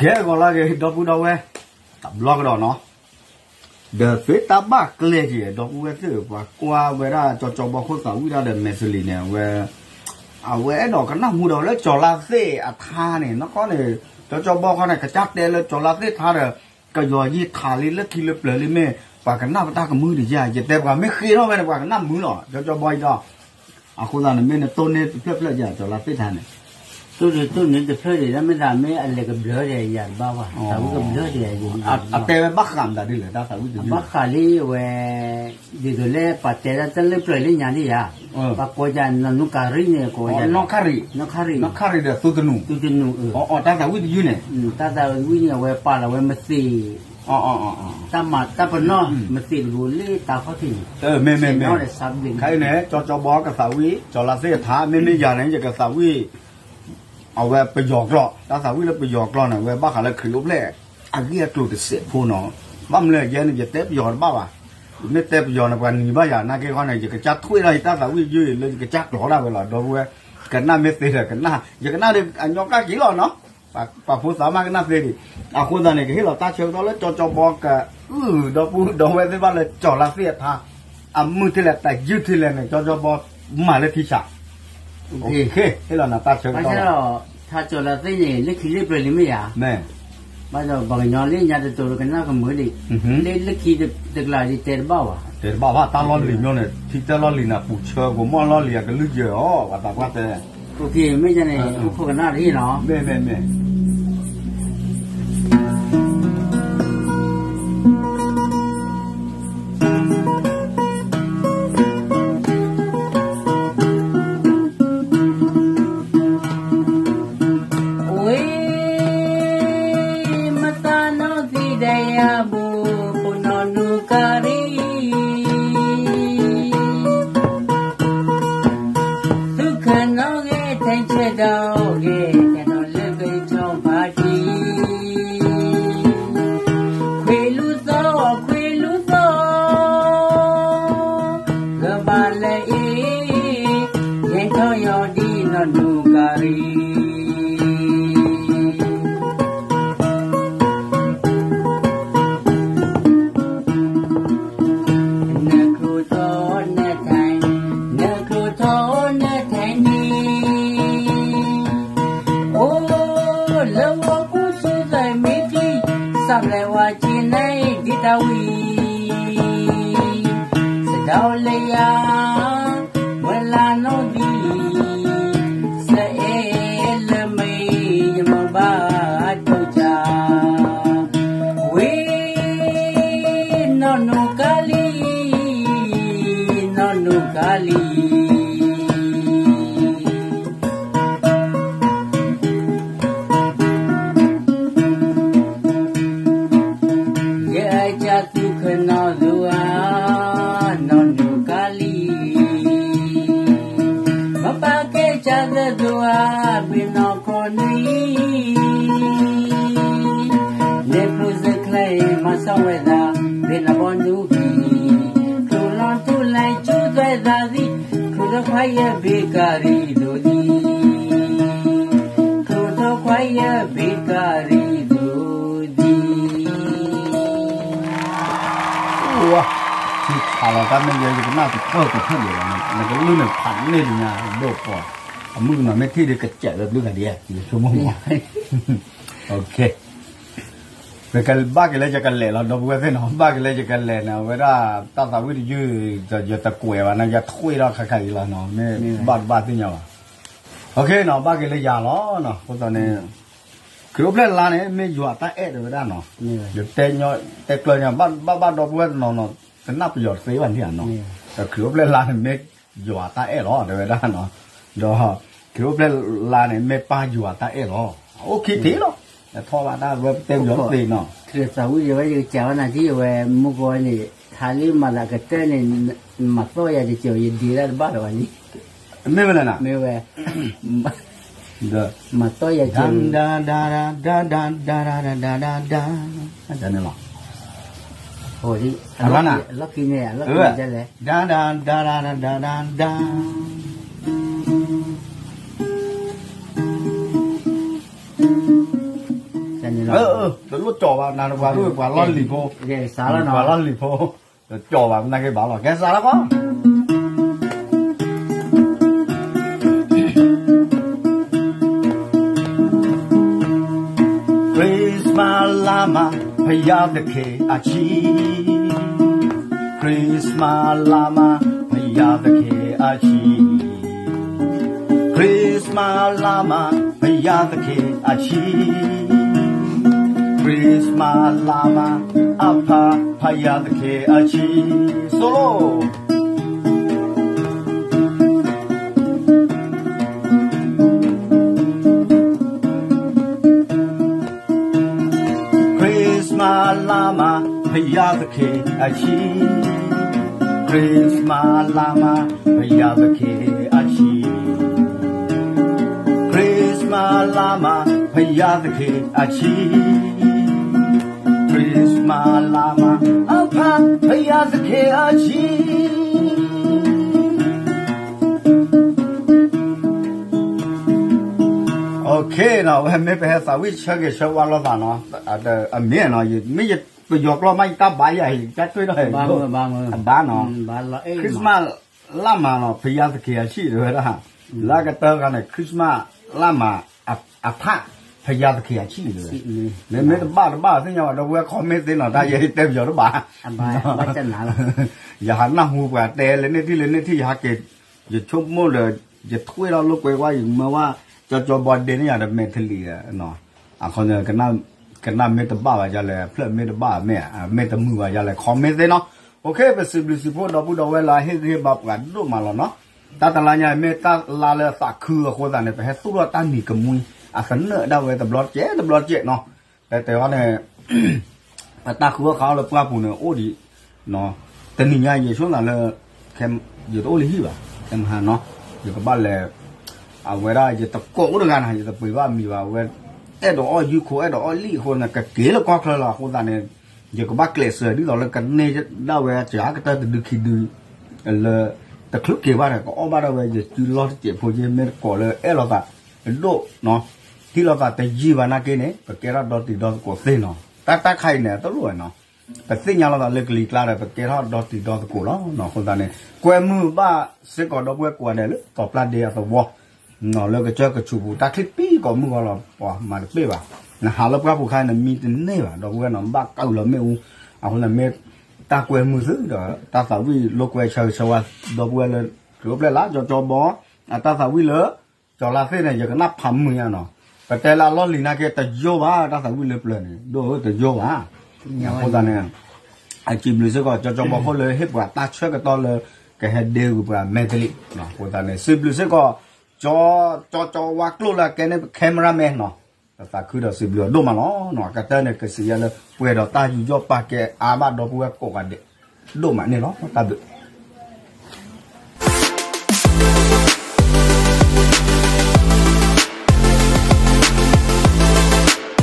ကဲ ဂီၤလၢအဂ့ၤ ဒီပုၢ်ဒီဝဲၢ် တဘျီကဒီးနီၤ, ဒီးသုတၢ်ဘၣ်ကျဲက့ၤ ဒီပုၢ်ဝဲၢ်သ့ၣ် ပှၤကွၢ်ဝဲဒၣ် ကၠီကၠီဘီခိၣ်သးဝံၣ်တၢ်ဒီး မဲာ်စလံၤန့ၣ် အဝဲ အဝဲအဲၣ်ဒိးကနၣ်မူဒီးလၢကၠီၤလါသ့ၣ်အထါန့ၣ် နီၢ်ကီၢ်န့ၣ် ကၠီကၠီဘီခီန့ၣ် ကစၢ်တဲလၢကၠီၤလါသ့ၣ်ထါဒီး ကယီၤယံာ်ထးလံလၢခံလၢပျၢၤလံမ့ၢ် ပှၤကနၣ်ပတၢ်ကမုာ်တယၢ် ယတဲပှၤမ့ၢ်ဃ့ထီၣ်ဝဲန့ၣ် ပှၤကနၣ်မုာ်လီၤ ကၠီကၠီဘီအံၤဒီး အဃိသတးန့ၣ် မ့ၢ်နတိၢ်န့ၢ်တဖျၢၣ်ဖျၢၣ်ယၤ ကၠီၤလါသ့ၣ်ထါန့ၣ် တိၢ်န့ၢ်တဖျၢၣ်ဒံး တၢ်မ့ၢ်သးမ့ၢ်အလဲၤကဘျၢဒံးယၤတဘၣ်ဘၣ် သးဝံၣ်ကဘျၢဒံးယၤ အတဲဝဲဘၣ်ဃးမတၤဒ်လဲၣ် တၢ်သးဝံၣ်တယုၢ်န့ၣ် ဘၣ်ဃးလံအဝဲ ဒ်သိးလၢပှၤတဲဒၣ်တၢ်လၢပျၢၤလၢညါဒံးယၤ ပှၤကိးယၤနီၢ်နူကၤရံၣ်န့ၣ် ကိးယၤ နီၢ်ခါရံၣ် နီၢ်ခါရံၣ် နီၢ်ခါရံၣ်ဒီးသူတနူၤ သူတနူၤ တၢ်သးဝံၣ်တယုၢ်န့ၣ် တၢ်သးဝံၣ်န့ၣ် အဝဲပာ်လီၤဝဲမသ့း တၢ်မၤတၢ်ပနီၣ် မသ့းတဘိလၢတၢ်ခီၣ်ထံးန့ၣ် မ့ၢ်မ့ၢ်မ့ၢ် ခါအံၤန့ၣ် ကၠီကၠီဘီကသးဝံၣ် ကၠီၤလါသ့ၣ်အထါ မ့မ့ၢ်ယၤန့ၣ် ယကသးဝံၣ် အဝဲပယီၤကျိာ် တၢ်သးဝံၣ်လၢပယီၤကျိာ်န့ၣ် အဝဲဘၣ်ဃးလၢခရံာ်အိၣ်ဖျဲၣ် အဂ့ၢ်အကျိၤတစဲးဖိနီၤ ဘၣ်မနုၤလဲၣ် ယဲန့ၣ် ယတဲပယီၤတဘၣ်ဘၣ် မ့ၢ်တဲပယီၤန့ၣ် ပှၤနံၤဘၣ်ယၤ နာ်က့ခီန့ၣ် ယကစၢ်ထွ့ထီၣ်ယတၢ်သးဝံၣ်ယုၢ်အံၤ လၢယကစၢ်ကျိာ်ဒၣ်ဝဲလီၤ ဒီပုၢ်ဝဲၢ် ကနၣ်မ့ၢ်သ့ဒီးကနၣ် ယကနၣ်ဒီးအညီကၢ်က့ၤလီၤနီၤ ပှၤဖိသးမါကနၣ်သ့ဒံး အဃိသတးန့ၣ် ကဟ့ၣ်လီၤတၢ်ဆၢကတီၢ်လၢကၠီကၠီဘီက အုၣ်ဒီပုၢ်ဒီဝဲၢ်သ့ၣ်တဖၣ်လၢကၠီၤလါသ့ၣ်အထါ အမုၢ်ထဲလဲၣ် တၢ်ယုၢ်ထဲလဲၣ်န့ၣ် ကၠီကၠီဘီမၤလၢထံဆး ဟ့ၣ်လီၤနၤတၢ်ဆၢကတီၢ်လီၤ ထါကၠီၤလါသ့ၣ်န့ၣ် လၢခံလၢပျၢၤလံမ့ၢ်ဧါ ဘၣ်ဒီးပှၤကညီလၢညါတတိၤလၢကနၣ်ကမုာ်ဒံး လၢလၢခံတကျးဒံးတဲတဘၣ်ဘၣ် တဲတဘၣ်ဘၣ် တၢ်လီၢ်လံၤမ့ၢ်န့ၣ် ထံတၢ်လီၢ်လံၤနၤ ပူၤဆၢကီးမီၢ်လီၢ်လံၤအကလုၢ်ယၢၤအီၤ ပှၤသးပှၢ်တဲ မ့ၢ်န့ၣ် အိၣ်ခိးကနၣ်တဟ့ၣ်နီၤ မ့ၢ်မ့ၢ်မ့ၢ် ဝံၤ မသးနီၣ်သံဒီးယၤဘိၣ် ဖိနီၢ်နူကၤရံၣ် သုးခၢၣ်နီၣ်ဂဲၤထဲဆၢဒီးဂဲၤ ထဲနီၣ်လၢကဆီဖးတံၢ် ခွ့လူၤသီ ခွ့လူၤသီ ဂဘၣ်လၢအ့ၣ် ယဲၢ်ထီၣ်ယီၤဒ်နီၢ်နူကၤရံၣ် နချိၣ်ထီၣ်နထဲ နချိၣ်ထီၣ်နထဲန့ၣ် အိၣ်လၢဝီကူစူသၢမ့ၢ်ချံ စးဘျဲးဝါက့ၤန့ၣ်ဒ်တၢ်ဝံၤ စဒီးလၢယၤ ဝဲလၢနီၣ်ဒံး စအဲၣ်လၢမ့ၢ်ယမၤဘၣ်ဒိၣ်ကၢ ဝံၤ နီၢ်နူကၤလံၤ နီၢ်နူကၤလံၤ ယကၢ်သူၣ်ခၢၣ်နီၣ်သူဧါ နီၢ်နူကၤလံၤ မပာ်ကဲကၢ်သၢသူဧါ ဘ့ၣ်နီၢ်ခိနွံ နဲဖျိစၢၣ်ချဲမၤစီၣ်ဝဲသး ဘ့ၣ်နီၢ်ဘီနူဘံၣ် ချိၣ်လီၤထူၣ်လဲၤကၠူသွဲသးသံ ချိၣ်ထီၣ်ခွါယဲၢ်ဘ့ၣ်ကၤရံၣ်ဒိၣ်ဒံး ချိၣ်ထီၣ်ခွါယဲၢ်ဘ့ၣ်ကၤရံၣ်ဒိၣ်ဒံး ထံဖးလီၤတၢ်မ့ၢ်ယဲ ယကနၣ်တထၢၣ်ကထၢၣ်ဒံးလီၤ နကလုၢ်န့ၣ်ဖးန့ၢ်ဒံးညါ ဒိၣ်ပှီၤ အမုၣ်ကနီၤမ့ၢ်ထံၣ်ဒီးကစဲးဝဲဘျုးဂၤဒံး ယဆိကမိၣ်မး ပကဘၣ်က့ၤလၢယကလဲၤလီၤ ဒီပုၢ်ဝဲၢ်သ့ၣ်နီၤ ဘၣ်က့ၤလၢယကလဲၤန့ၣ် အဝဲဒၣ်တၢ်သးဝံၣ်တယုၢ် ယတကွဲးဘၣ်န့ၣ် ယထွံၣ်ထီၣ်ခါခါအံၤလီၤနီၤ မ့ၢ်ဘၣ်တဘၣ်သ့ၣ်ညါဘၣ် အဃိနီၤ ဘၣ်က့ၤလၢယၤလီၤနီၤ အဃိသတးန့ၣ် ခရံာ်အိၣ်ဖျဲၣ်လါန့ၣ် မ့ၢ်ယွၤအတၢ်အဲၣ်တဝဲဒၣ်နီၤ ယတဲညီတဲကျၢၤညီ ဘၣ်ဘၣ်ဒီပုၢ်ဝဲၢ်တနီၤနီၤ ကနၣ်ပယီၤတသ့ဘၣ်န့ၣ်နီၤ ဒီးခရံာ်အိၣ်ဖျဲၣ်လါန့ၣ် မ့ၢ်ယွၤအတၢ်အဲၣ်လီၤ တဝဲဒၣ်နီၤ ဒီးခရံာ်အိၣ်ဖျဲၣ်လါန့ၣ် မ့ၢ်ပၢ်ယွၤအတၢ်အဲၣ်လီၤ အိၣ်ခံထံၣ်လီၤ နထီၣ်ဘၣ်တၢ်ဝဲတဲပယီၤတသ့နီၤ ခရံာ်သးဝံၣ်ဒံးဝဲ ယကစံးဝဲနၤထံၣ်ဝဲ မူကီၢ်န့ၣ် ထါလံမၤသးကတၢၢ်န့ၣ် မၤသီၣ်ယၤတက့ၢ် ယဒ့ဒၣ်တဘၣ်လၢၤဘၣ်လံ မ့ၢ်ဝဲ ဒီး မၤတီၢ်ယၤက့ၤ ဒဒါဒါဒါဒါဒါဒါဒါဒါဒါဒါ န့ၣ်လီၤ အလီၢ်ခံန့ၣ် အလီၢ်ခံန့ၣ် ဒဒါဒါဒါဒါဒါဒါဒါ န့ၣ် တလိၣ်ကၠီဘၣ် နၤပှၤဒိၣ်ပှၤလီၢ်လံၤဖိ, ပှၤလီၢ်လံၤဖိ, တကၠီဘၣ် မနၤက့ၤဘၣ်လီၤ ကဲစးလၢကီး Christmas လါမး ဘုရားသခင်အချစ် Christmas လါမး ဘုရားသခင်အချစ် Christmas လါမး ဘုရားသခင်အချစ် Christmas လါမး အဖး ဘုရားသခင်အချစ် Solo Christmas လါမး ဘုရားသခင်အချစ် Christmas လါမး ဘုရားသခင်အချစ် Christmas လါမး ဘုရားသခင်အချစ် Christmas လါမး အဖး ဘုရားသခင်အချစ် Okay နီၤ ဝဲမ့ၢ်ပဟဲသးဝံၣ်ဆၢဂ့ၤဆၢဝါလိာ်သးနီၤ အမ့ၢ်နီၤ မ့ၢ်ယပယီၤကျိာ်မး ယတၢ်ဘါယၤ ယကတၢ်တွ့ထီၣ် အဘါနီၤ Christmas လါမးနီၤ ဘုရားသခင်အချစ် တဲဝဲဒၣ် လၢကတၢၢ်ခါန့ၣ် Christmas လါမး အဖး ဘုရားသခင်အချစ် တဲဝဲ မ့မ့ၢ်တဘၣ်တဘၣ်သ့ၣ်ညါဘၣ် ဒီပုၢ်ဝဲၢ် comment သ့နီၤ တၢ်ယဲတဲပယီၤတဘၣ် ယဟးနၢ်ဟူပှၤတဲလၢန့ၢ်ထံၣ်လၢန့ၢ်ထံၣ် ယဟးက့ၤ ယဆိကမိၣ်ဒီး ယထွံၣ်ထီၣ်လိာ်ကွဲကွၢ် ယမၢဝဲ ကၠီကၠီဘီဒ့န့ၣ်ယၤဒီး မဲာ်ထလံး အခီ ကနၣ်မ့ၢ်တဘၣ်ဘၣ်ယါလဲၣ် ဖျၢၣ်မ့ၢ်တဘၣ်မ့ၢ် မ့ၢ်တမုာ်ဘၣ်ယါလဲၣ် comment သ့နီၤ Okay ပစံးဘျုးစံးဖှိၣ်ဒီပုၢ်ဒီဝဲၢ်လၢအဟ့ၣ်ဂံၢ်ဟ့ၣ်ဘါပှၤဒိၣ်မးလီၤနီၤ တၢ်တလါညါမ့ၢ်တၢ်လါလၢသးခုအဃိသတးန့ၣ် ပဟဲသူၣ်ထီၣ်တၢ်နံၤကမှံ အသနၢၣ်ဒၣ်ဝဲတဘျီတကဲးတဘျီတကဲးနီၤ တဲတဲအီၤန့ၣ် အတၢ်ဃုအီၣ်ဃုအီလၢပှၢ်ပူၤန့ၣ်အိၣ်ဒံး တနံၤညါယဆိကမိၣ်လၢ ယတအိၣ်လၢဟံၣ်ဘၣ် ခဲမဟါနီၤ ယကဘၣ်လဲၤ အဝဲဒၣ်ယတကိးအိၣ်တဂၤနီၤ ယတပှ့ၤဘၣ်အမံၤဘၣ် အဝဲ အဲၣ်ဒိးအီၣ်ယူခိး အဲၣ်ဒိးအီၣ်လံၣ်အဃိန့ၣ် ကက့ၤလၢကီၢ်ချၢလီၤ အဃိသတးန့ၣ် ယကဘၣ်ကျဲးစၢးဒ်သိးလၢကန့ၢ်ဒၣ်ဝဲစှၤကတၢၢ်တဒုခံဒု လၢ တချုးက့ၤဘၣ်န့ၣ် ကအီၣ်ဘၣ်ဒၣ်ဝဲယစုလီၢ်တစဲးဖိက့ မ့ၢ်တကိးလၢအဲၣ်လိာ်သး ဒိၣ်နီၤ ဟံၣ်လိာ်သးတယံာ်ဘၣ်နာ်က့န့ၣ် ပကဲထီၣ်ဒီတံၤဒီသကိးသ့နီၤ တၢ်တၢ်ခါအံၤန့ၣ် တလိၣ်ဝဲနီၤ ပသ့ၣ်ညါလိာ်သးလၢကလံၤကျါဒီး ပကဲထီၣ်ဒီတံၤဒီသကိးလီၤနီၤ အဃိသတးန့ၣ် ကွဲမုာ်ဘၣ်စ့ၢ်ကီးဒီပုၢ်ဝဲၢ်ကိးဂၤဒဲးလၢကီၢ်ပျၢ်ဒ့အသဝီ လၢကစၢၢ်ကဆူးပူၤ တၢ်ချံပံကီးမုၢ်ဂီၤလီၤ ပှၤမၤတပ့ၢ်ဘၣ် နဟးလၢပှၢ်ပူၤခါန့ၣ် မံတန့ၢ်ဘၣ် ဒီပုၢ်ဝဲၢ်နီၤ ဘၣ်ကၢအုးလီၤမ့ၣ်အူ အဃိန့ၣ်မ့ၢ် တၢ်ကွဲမုာ်သုဒီး တၢ်သးဝံၣ်လိာ်ကွဲဆၢဂ့ၤဆၢဝါ ဒီပုၢ်ဝဲၢ်လၢ ကအိၣ်ဖျဲၣ်လၢကၠီကၠီဘီ အတၢ်သးဝံၣ်လၢ ကၠီလါသ့ၣ်န့ၣ် ယကနၣ်ဖးမုာ်ညါနီၤ ပတဲလၢအလီၢ်လံၤနာ်က့ တယိဘၣ် တၢ်သးဝံၣ်လၢပျၢၤန့ၣ် ဒိၣ်တယိဘၣ် အဃိသတးန့ၣ် အစံးဘျုးစ့ၢ်ကီး ကၠီကၠီဘီခိၣ်လၢဟ့ၣ်ပှၤတၢ်ဆၢကတီၢ်လၢ ကဟဲဒ့ကွံာ်ပှၤမဲာ်တလံ အဃိသတးန့ၣ် စံးဘျုးစ့ၢ်ကီး ကၠီကၠီဝါကျိၣ်လၢအကဲန့ၣ် cameraman နီၤ ပသးခုဒီးစံးဘျုးအီၤဒိၣ်မးလီၤနီၤ အကတၢၢ်န့ၣ် ကစံးယၤလၢ ပှဲၤဒီးတၢ်ယူးယီၣ်ပာ်ကဲအါဘၣ်ဒီပုၢ်ဝဲၢ်ကိးဂၤဒဲး ဒိၣ်မးန့ၣ်လီၤ တၢ်ဘျုး